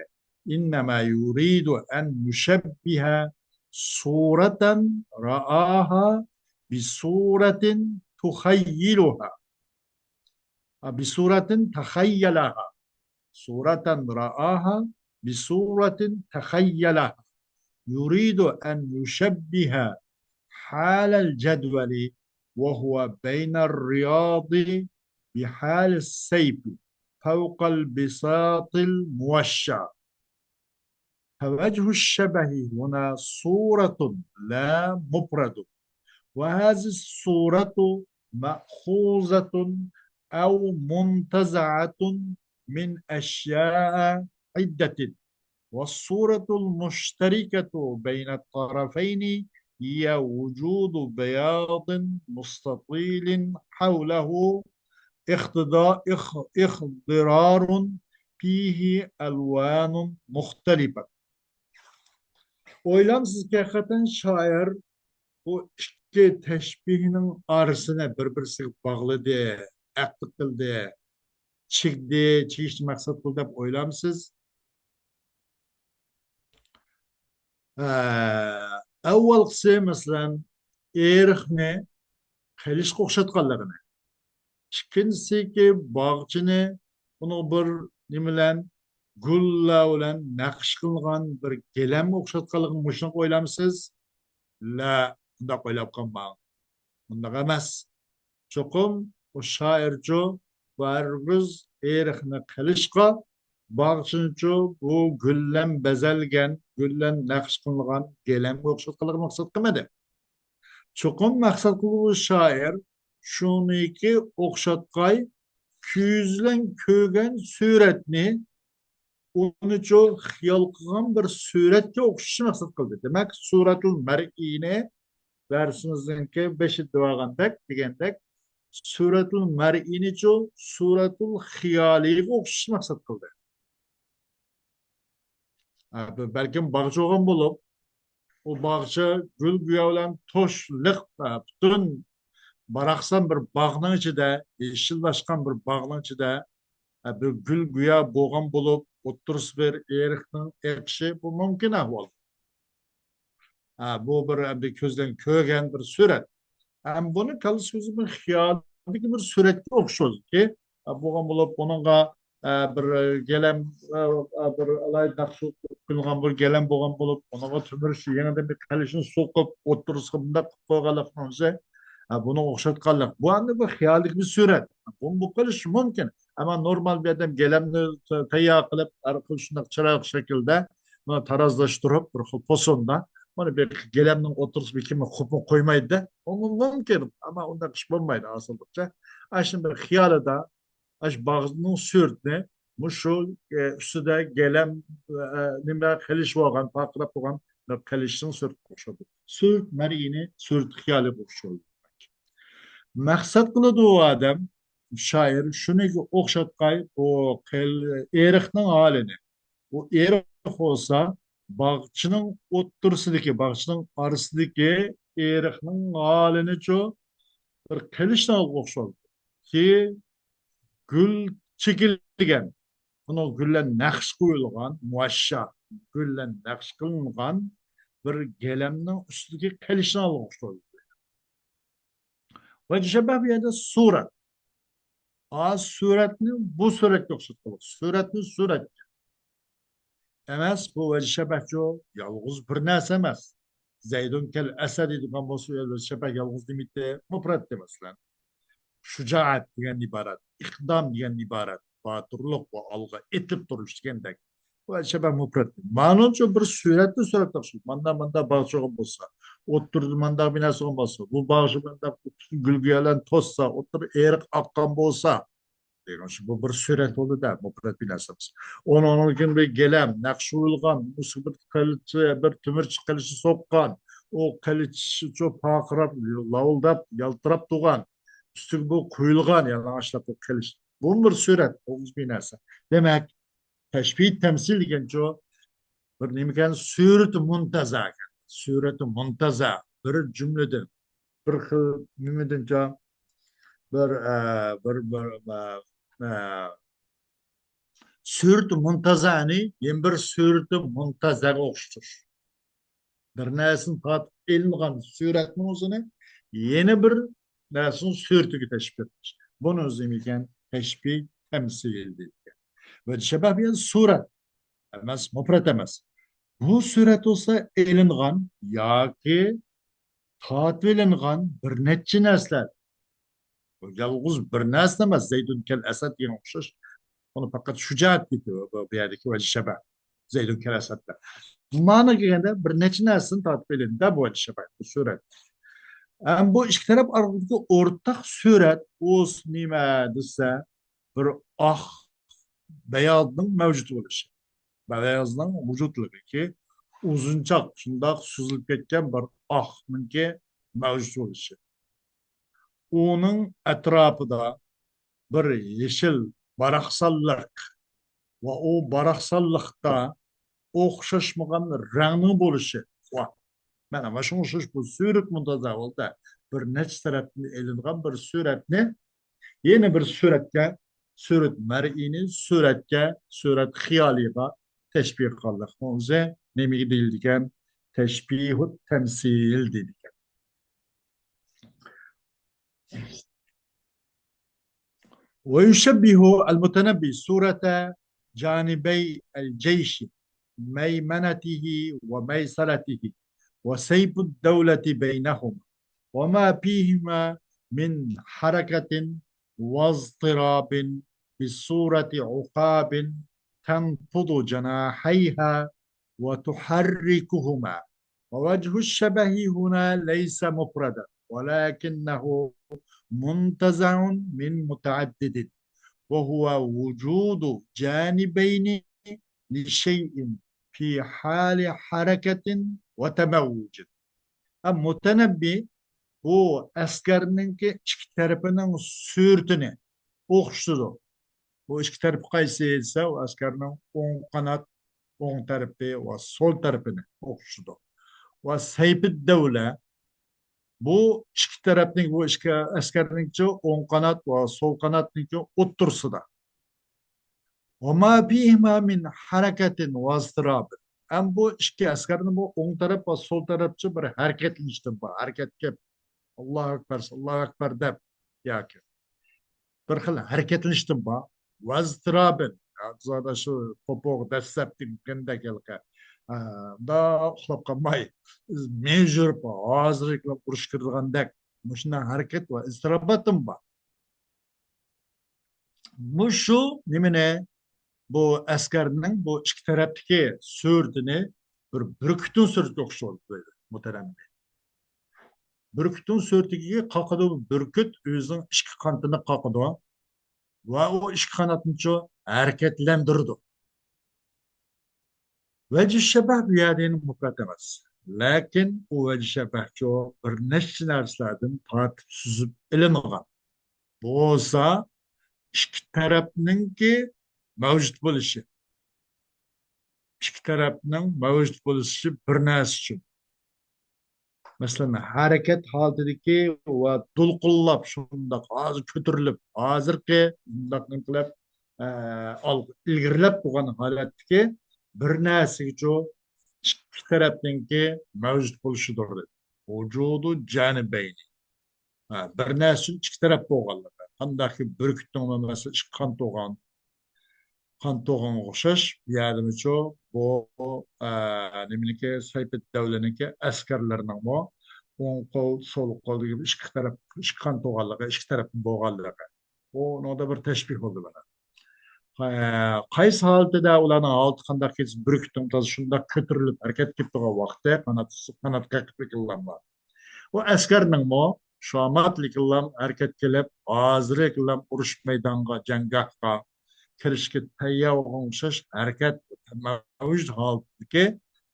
إنما يريد أن يشبه صورة رآها بصورة تخيلها، بصورة تخيلها، صورة رآها بصورة تخيلها، يريد أن يشبه حال الجدول وهو بين الرياض بحال السيف فوق البساط الموشح. فوجه الشبه هنا صورة لا مفرد، وهذه الصورة مأخوذة أو منتزعة من أشياء عدة، والصورة المشتركة بين الطرفين هي وجود بياض مستطيل حوله اخضرار فيه ألوان مختلفة. ئويلامسىزكى، ھەقىقەتەن شائىر بۇ ئىككى تەشبىھنىڭ ئارىسىنى بىر-بىرسىگە باغلىدى، ئەقىد قىلدى، چىگدى، چىگىشنى مەقسەت قىلدى دەپ ئويلامسىز؟ ھە، ئەۋۋالقىسى، مەسىلەن، ئېرىقنى قىلىچقا ئوخشاتقانلىقىنى، ئىككىنچىسىكى، باغچىنى ئۇنىڭ بىر نېمە بىلەن، گۈللەر بىلەن نەقىش قىلىنغان بىر گىلەمگە ئوخشاتقانلىقىنى مۇشۇنىڭغا ئويلامسىز؟ لە، ئۇنداق ئويلاپ قالماڭ. ئۇنداق ئەمەس. چوقۇم ئۇ شائىرچۇ، بۇ ھەرگىز ئېرىقنى قىلىچقا، باغچىنىچۇ بۇ گۈللەن بېزەلگەن، گۈللەن نەقىش قىلىنغان گىلەمگە ئوخشاتقانلىقىنى مەقسەت قىلمىدى. چوقۇم مەقسەت قىلغۇچى شائىر شۇنىڭكى ئوخشاتقاي كۆز بىلەن كۆرگەن سۈرەتنى ئۇنىچۇ خىيال قىلغان بىر سۈرەتكە ئوخشىشىنى مەقسەت قىلدى. دېمەك، سۈرەتۇل مەرئىنى دەرسىمىزنىڭكى بېشىدا دېۋالغاندەك، دېگەندەك، سۈرەتۇل مەرئىنىچۇ سۈرەتۇل خىيالىغا ئوخشىشىنى مەقسەت قىلدى. ھە، بەلكىم باغچە بولغان بولۇپ، ئۇ باغچە گۈل گىياھ بىلەن توشلۇق، ھە، پۈتۈن باراقسان بىر باغنىڭ ئىچىدە، يېشىللاشقان بىر باغنىڭ ئىچىدە، ھە، بىر گۈل گىياھ بولغان بولۇپ، ئوتتۇرىسى بىر ئېرىقنىڭ ئېقىشى، بۇ مۇمكىن ئەھۋال. ھە، بۇ بىر ئەمدى كۆزدىن كۆرگەن بىر سۈرەت. ھەم بۇنى كاللىسى كۆزى بىر خىيالدىكى بىر سۈرەتكە ئوخشايدۇكى، ھە، بولغان بولۇپ، بۇنىڭغا، ھە، بىر گىلەم، ھە، بىر ئالاھىدە نەقىش قىلغان بىر گىلەم بولغان بولۇپ، بۇنىڭغا تۆمۈر شۇ يېڭىدىن بىر قىلىچنى سوقۇپ، ئوتتۇرىسىغا بۇنداق قىلىپ قويغانلىقنىڭ ئۆزى، ھە، بۇنىڭغا ئوخشاتقانلىق. بۇ ئەمدى بىر خىيالدىكى بىر سۈرەت. بۇمۇ بولۇپ قېلىشى مۇمكىن. ئەمما نورمال بىر ئادەم گىلەمنى تەييار قىلىپ، ھەر خىل شۇنداق چىرايلىق شەكىلدە بۇنى تارازلاشتۇرۇپ، بىر خىل پوسوندا، بۇنى بىر گىلەمنىڭ ئوتتۇرىسىغا بىر كىم قويۇپمۇ قويمايدۇ-دە. ئۇمۇ مۇمكىن، ئەمما ئۇنداق ئىش بولمايدۇ ئاسانلىقچە. ئاشۇ بىر خىيالىدا، ئاشۇ باغنىڭ سۈرىتىنى مۇشۇ، ئە، ئۈستىدە گىلەم، ئە، نېمە، قىلىچ بولغان، پارقىراپ تۇرغان بىر قىلىچنىڭ سۈرىتىگە ئوخشىتىدۇ. سۈرەت مەرئىنى، سۈرەت خىيالىغا ئوخشىتىدۇ. مەقسەت قىلىدۇ ئۇ ئادەم، شائىر شۇنىڭغا ئوخشاتقاي، ئۇ قىل-، ئېرىقنىڭ ھالىنى. ئۇ ئېرىق بولسا، باغچىنىڭ ئوتتۇرىسىدىكى، باغچىنىڭ ئارىسىدىكى ئېرىقنىڭ ھالىنىچۇ بىر قىلىچنى ئالغان ئوخشايدۇ. كى گۈل چېكىلگەن، ئۇنىڭ گۈل بىلەن نەقىش قويۇلغان، مۇۋەششە، گۈل بىلەن نەقىش قىلىنغان بىر گىلەمنىڭ ئۈستىدىكى قىلىچنى ئالغان ئوخشايدۇ. ۋەجھۇ شەبەھ بۇ يەردە سۈرەت. ئا، سۈرەتنى بۇ سۈرەتكە ئوخشاتقىلى. سۈرەتنى سۈرەتكە. ئەمەس، بۇ ۋەجھۇ شەبەھچۇ يالغۇز بىر نەرسە ئەمەس. زەيدۇن كەل ئەسەد دېگەن بولسا، ۋەجھۇ شەبەھ يالغۇز دېمەيتتى، مۇپرەت دېمەسلەر. شۇجائەت دېگەن ئىبارەت، ئىقدام دېگەن ئىبارەت، باتۇرلۇق ۋە ئالغا ئېتىلىپ تۇرۇش دېگەندەك. بۇ شەبەھ مۇپرەت. مانىچۇ بىر سۈرەتنى سۈرەتكە ئوخشاش. ماندا، ماندا باغچىغا بولسا، ئوتتۇرىدا ماندا بىناسىغا بولسا، بۇ باغچە ماندا پۈتۈن گۈل-گىياھلارنى توسسا، ئوتتۇرىدا ئېرىق ئاققان بولسا، دېگەن شۇ، بۇ بىر سۈرەت بولدى-دە، مۇپرەت بىناسىمىز. ئۇنىڭدىن كېيىن بىر گىلەم، نەقىش ئويۇلغان، ئۇنىڭ ئۈستىگە بىر قىلىچ، بىر تۆمۈرچى قىلىچى سوققان، ئۇ قىلىچ شۇ پارقىراپ، لاۋۇلداپ، يالتىراپ تۇرغان، ئۈستىگە بۇ قويۇلغان، يالىڭاچلاپ بۇ قىلىچ. بۇ بىر سۈرەت، ئوغۇز بىناسى. دېمەك، تەشبىھ تەمسىل دېگەنچۇ، بىر نېمىكەن؟ سۈرىتى مۇنتەزە ئىكەن. سۈرىتى مۇنتەزە، بىر جۈملىدىن، بىر خىل نېمىدىنچە، بىر، ئە، بىر، بىر، ئە، ئە، سۈرىتى مۇنتەزەنى يەنە بىر سۈرىتى مۇنتەزەگە ئوخشىتىش. بىر نەرسىنى تارتىپ ئېلىنغان سۈرەتنىڭ ئۆزىنى يەنە بىر نەرسىنىڭ سۈرىتىگە تەشبىھ قىلىش. بۇنى ئۆزى نېمىكەن؟ تەشبىھ تەمسىل دەيدىكەن. ۋەجھۇ شەبەھ بۇ يەردە سۈرەت ئەمەس، مۇپرەت ئەمەس. بۇ سۈرەت بولسا ئېلىنغان ياكى تارتىۋېلىنغان بىر نەچچە نەرسىلەر. بۇ يالغۇز بىر نەرسە ئەمەس، زەيدۇن كەل ئەسەد دېگەنگە ئوخشاش. ئۇنى پەقەت شۇجائەت دەيدۇ، بۇ، بۇ يەردىكى ۋەجھۇ شەبەھ. زەيدۇن كەل ئەسەد دەپ. مانا كەلگەندە بىر نەچچە نەرسىنى تارتىپ ئېلىندى بۇ ۋەجھۇ شەبەھ، بۇ سۈرەت. ئەم، بۇ ئىككى تەرەپ ئارىلىقىدىكى ئورتاق سۈرەت، ئۇ نېمە دېسە، بىر ئاق بەيازنىڭ مەۋجۇت بولۇشى. بەيازنىڭ ۋۇجۇدلۇقى، ئۇزۇنچاق شۇنداق سوزۇلۇپ كەتكەن بىر ئاقنىڭكى مەۋجۇت بولۇشى. ئۇنىڭ ئەتراپىدا بىر يېشىل باراقسانلىق ۋە ئۇ باراقسانلىقتا ئوخشاشمىغان رەڭنىڭ بولۇشى. ۋا، مانا مانا شۇڭا ئوخشاش بۇ سۈرەت مۇنتەزە بولدى. بىر نەچچە تەرەپتىن ئېلىنغان بىر سۈرەتنى يەنە بىر سۈرەتكە، سۈرەت مەرئىينى سۈرەتكە، سۈرەت خىيالىيغا تەشبىھ قىلغانلىقنىڭ ئۆزى نېمىگە دېيىلىدىكەن؟ تەشبىھۇت تەمسىل دېيىلىدىكەن. ويشبه المتنبي صورة جانبي الجيش ميمنته وميسرته وسيف الدولة بينهما وما فيهما من حركة واضطراب بصورة عقاب تنفض جناحيها وتحركهما. ووجه الشبه هنا ليس مفردا ولكنه منتزع من متعدد وهو وجود جانبين لشيء في حال حركة وتموج. ھە، مۇتەنەببى بۇ ئەسكەرنىڭكى ئىككى تەرىپىنىڭ سۈرىتىنى ئوخشىتىدۇ. بۇ ئىككى تەرىپى قايسى دېسە، ئۇ ئەسكەرنىڭ ئوڭ قانات، ئوڭ تەرىپى ۋە سول تەرىپىنى ئوخشىتىدۇ. ۋە سەيپىددەۋلە، بۇ ئىككى تەرەپنىڭ، بۇ ئىككى ئەسكەرنىڭكى ئوڭ قانات ۋە سول قاناتنىڭكى ئوتتۇرىسىدا. وما فيهما من حركة واضطراب. ھەم بۇ ئىككى ئەسكەرنىڭ بۇ ئوڭ تەرەپ ۋە سول تەرەپچە بىر ھەرىكەتلىنىشتىن بار. ھەرىكەتكە، ئاللاھۇ ئەكبەر، ئاللاھۇ ئەكبەر دەپ ياكى بىر خىل ھەرىكەتلىنىشتىن بار. ۋەزتىرابىن، زادى شۇ توپىغا دەسسەپ دېگەندەك ھېلىقى، ئە، مۇنداق ئۇخلاپ قالماي، مېڭە يۈرۈپ ھازىرلا ئۇرۇش كىرىدىغاندەك مۇشۇنداق ھەرىكەت ۋە ئىزتىراپاتىم بار. مۇشۇ نېمىنى، بۇ ئەسكەرنىڭ بۇ ئىككى تەرەپتىكى سۈرىتىنى بىر بۈركۈتنىڭ سۈرىتىگە ئوخشىتىۋالدى دەيدۇ مۇتەنەببى. بۈركۈتنىڭ سۈرىتىگە قاقىدۇ، بۈركۈت ئۆزىنىڭ ئىككى قانىتىنى قاقىدۇ ۋە ئۇ ئىككى قاناتنىچۇ ھەرىكەتلەندۈرىدۇ. ۋەجھۇ شەبەھ بۇ يەردە يەنە مۇپرەت ئەمەس. لېكىن ئۇ ۋەجھۇ شەبەھچۇ بىر نەچچە نەرسىلەردىن تارتىپ سۈزۈپ ئېلىنغان. بولسا ئىككى تەرەپنىڭكى مەۋجۇت بولۇشى. ئىككى تەرەپنىڭ مەۋجۇت بولۇشى بىر نەرسە ئۈچۈن. مەسىلەن، ھەرىكەت ھالىتىدىكى ۋە دولقۇنلاپ شۇنداق ھازىر كۆتۈرۈلۈپ، ھازىرقى مۇنداق قىلىپ، ئە، ئال-، ئىلگىرىلەپ تۇرغان ھالەتتىكى بىر نەرسىگىچۇ ئىككى تەرەپنىڭكى مەۋجۇت بولۇشىدۇر. ۋۇجۇدۇ جانىبەينى. ھە، بىر نەرسە ئۈچۈن ئىككى تەرەپ بولغانلىقى. قانداقكى بۈركۈتنىڭ، مەسىلەن، ئىككى قان توغان، قان توغانغا ئوخشاش، بۇ يەردىمۇچۇ بۇ، ئە، نېمىنىڭكى، سەيپىددەۋلىنىڭكى ئەسكەرلىرىنىڭمۇ ئوڭ قول، سول قول دېگەن ئىككى تەرەپ، ئىككى قان توغانلىقى، ئىككى تەرەپنىڭ بولغانلىقى. ئۇنىڭدا بىر تەشبىھ بولدى مانا. قايسى ھالىتىدە ئۇلارنىڭ ھالىتى قانداق كېسىپ بۈركۈتنىڭ تازا شۇنداق كۆتۈرۈلۈپ ھەرىكەتكە كېتىدىغان ۋاقتى قانات، قانات قېقىپ ئېقىلغان بار. ئۇ ئەسكەرنىڭمۇ شۇ ئاماتلىكىلام ھەرىكەت قىلىپ، ھازىرلىكىلام ئۇرۇش مەيدانغا، جەڭگاھقا كىرىشكە تەييار بولغان ئوخشاش ھەرىكەت مەۋجۇت ھالىتىدىكى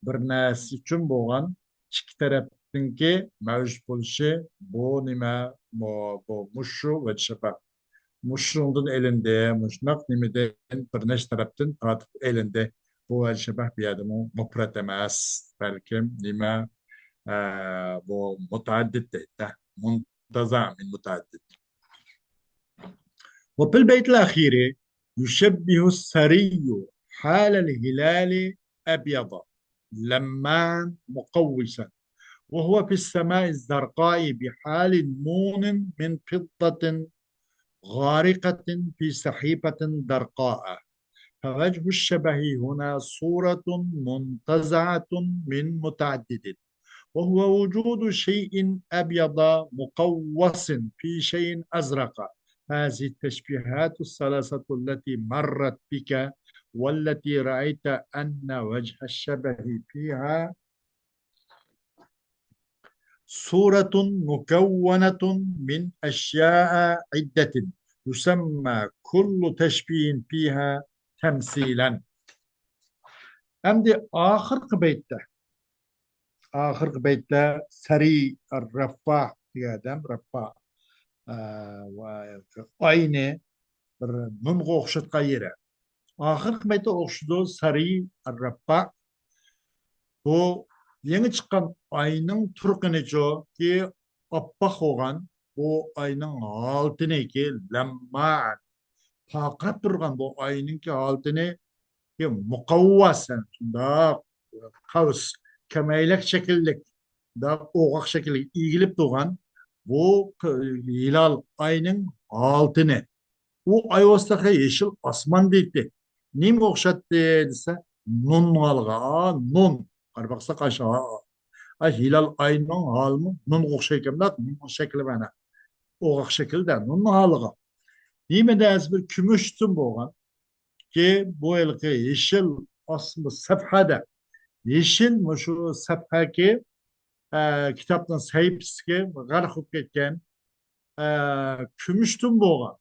بىر نەرسە ئۈچۈن بولغان ئىككى تەرەپنىڭكى مەۋجۇت بولۇشى بۇ نېمە؟ بۇ، بۇ مۇشۇ ۋەجھىشەبەھ. مۇشۇنىڭدىن ئېلىندى، مۇشۇنداق نېمىدىن بىر نەچچە تەرەپتىن تارتىپ ئېلىندى. بۇ ۋەجھىشەبەھ بۇ يەردىمۇ مۇپرەت ئەمەس، بەلكىم نېمە، ئە، بۇ مۇتەئەددىد دەيدۇ، مۇنتەزە مىن مۇتەئەددىد. وفي البيت الأخير يشبه السري حال الهلال أبيض لماعا مقوسا، وهو في السماء الزرقاء بحال نون من فضة غارقة في صحيفة زرقاء. فوجه الشبه هنا صورة منتزعة من متعدد، وهو وجود شيء أبيض مقوس في شيء أزرق. هذه التشبيهات الثلاثة التي مرت بك والتي رأيت أن وجه الشبه فيها صورة مكونة من أشياء عدة يسمى كل تشبيه فيها تمثيلا. ئەمدى ئاخىرقى بەيتتە، ئاخىرقى بەيتتە سەرى رەففا دېگەن ئادەم، رەففا، ئە، ۋە ئاينى بىر نۇنغا ئوخشاتقان يېرى. ئاخىرقى بەيتتە ئوخشىدۇ سەرى رەففا. بۇ يېڭى چىققان ئاينىڭ تۇرقىنىچۇ كى ئاپئاق بولغان بۇ ئاينىڭ ھالىتىنىكى لەمما پارقىراپ تۇرغان بۇ ئاينىڭكى ھالىتىنى مۇقەۋۋەسەن، شۇنداق قەۋس، كەمەيلەك شەكىللىك، شۇنداق ئوغاق شەكىلگە ئېگىلىپ تۇرغان بۇ ق-، ھىلال ئاينىڭ ھالىتىنى. ئۇ ئاي بولسا يېشىل ئاسمان دەيتتى. نېمىگە ئوخشاتتى دېسە، نۇن ھالىغا. ئا، نۇن. قارا باقساق، ئاشۇ، ئا، ئا، ھىلال ئاينىڭ ھالىمۇ نۇنغا ئوخشايدىكەن، نۇننىڭ شەكلى مانا. ئوغاق شەكىلدە نۇن ھالىغا. نېمە دەسە بىر كۈمۈشتىن بولغان. كى بۇ ھېلىقى يېشىل ئاسما سەپھەدە، يېشىل مۇشۇ سەپھەكى، ئە، كىتابنىڭ سەھىپىسىگە غەرق بولۇپ كەتكەن، ئە، كۈمۈشتىن بولغان،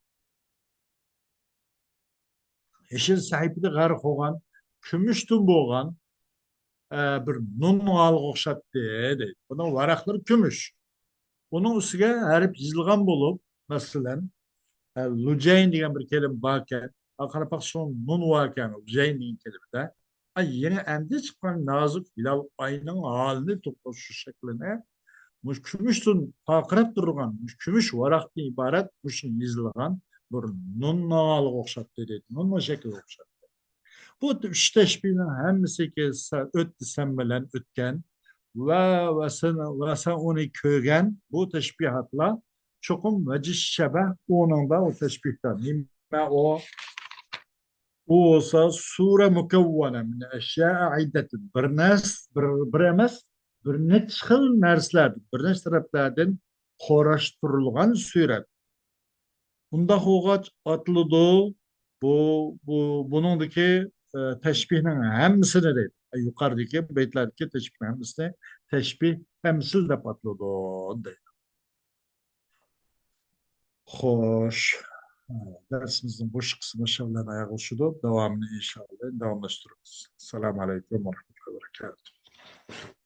يېشىل سەھىپىدە غەرق بولغان كۈمۈشتىن بولغان، ئە، بىر نۇن ھالىغا ئوخشاتتى، دەيدۇ. بۇنىڭ ۋاراقلىرى كۈمۈش. ئۇنىڭ ئۈستىگە ھەرپ يېزىلغان بولۇپ، مەسىلەن، ئە، لۇجەين دېگەن بىر كەلىمە باركەن. قارا باقسا نۇن باركەن، لۇجەين دېگەن كەلىمىدە. ئا، يېڭى ئەمدى چىققان نازۇك ھىلال ئاينىڭ ھالىنى توپلاش شەكلىنى مۇشۇ كۈمۈشتىن پارقىراپ تۇرغان، مۇشۇ كۈمۈش ۋاراقتىن ئىبارەت مۇشۇ يېزىلغان بىر نۇن ھالىغا ئوخشاتتى دەيدۇ. نۇن شەكلىگە ئوخشاتتى. بۇ ئۈچ تەشبىھنىڭ ھەممىسى كە-، سە-، ئۆتتى سەن بىلەن ئۆتكەن ۋە، ۋە سەن، ۋە سەن ئۇنى كۆرگەن بۇ تەشبىھاتلار چوقۇم ۋەجىھ شەبەھ ئۇنىڭدا ئۇ تەشبىھتا. نېمە ئۇ؟ ئۇ بولسا سۇرە مۇكەۋۋەنە مىن ئەشيائە ئىددەتىن. بىر نەرس-، بىر، بىر ئەمەس، بىر نەچچە خىل نەرسىلەردىن، بىر نەچچە تەرەپلەردىن قۇراشتۇرۇلغان سۈرەت. ئۇنداق بولغاچ ئاتىلىدۇ. بۇ، بۇ، بۇنىڭدىكى، ئە، تەشبىھنىڭ ھەممىسىنى دەيدۇ. يۇقىرىدىكى بەيتلەردىكى تەشبىھنىڭ ھەممىسىنى تەشبىھ تەمسىل دەپ ئاتىلىدۇ دەيدۇ. خوش. دەرسىمىزنىڭ بۇ قىسمى شۇ بىلەن ئاياغلىشىدۇ. داۋامىنى ئىنشائاللا داۋاملاشتۇرىمىز. ئەسسالامۇ ئەلەيكۇم ۋە رەھمەتۇللاھى ۋە بەرەكاتۇھ.